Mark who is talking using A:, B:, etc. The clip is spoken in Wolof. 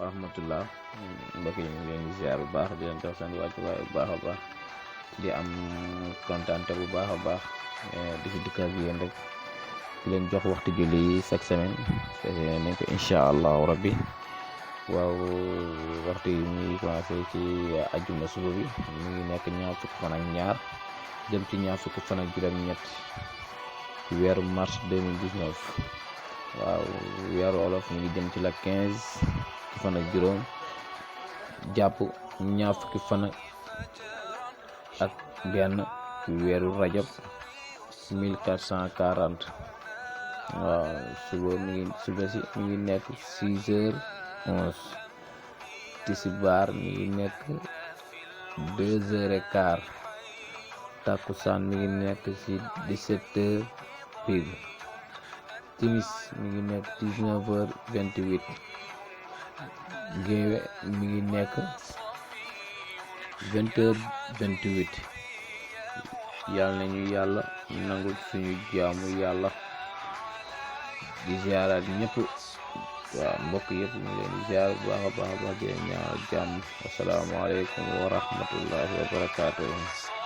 A: wa rahmatullah. Mbokk yi ñu ngi leen di ziar bu baax di leen jox seen wàccuwaay bu baax a baax di am kontaante bu baax a baax di ci dikk ak yéen rek di leen jox waxtu julli yi chaque semaine nañ ko incha allahu rabbi. waaw waxtu yi ñu ngi commencé ci ajjuma suba bi mu ngi nekk ñaar fukki fan ak ñaar jëm ci ñaar fukki fan ak juróom-ñett ci weeru mars 2019. waaw weeru olof ñu ngi jëm ci la 15 fan ak juróom jàpp ñaar fukki fan ak benn ci weeru rajab 1440. waaw suba si mi ngi nekk 6h11 tisbaar mi ngi nekk 2h15 takkusaan mi ngi nekk ci 17h pile timis mi ngi nekk 19h28 géewe mi ngi nekk 20h28. yàlla nañu yàlla nangul suñu jaamu yàlla di ziaraat ñëpp. waaw mbokk yëpp ñu leen di ziar bu baax a baax di leen ñaanal jàmm. asalaamaaleykum wa rahmatullahi wa barakaatuh.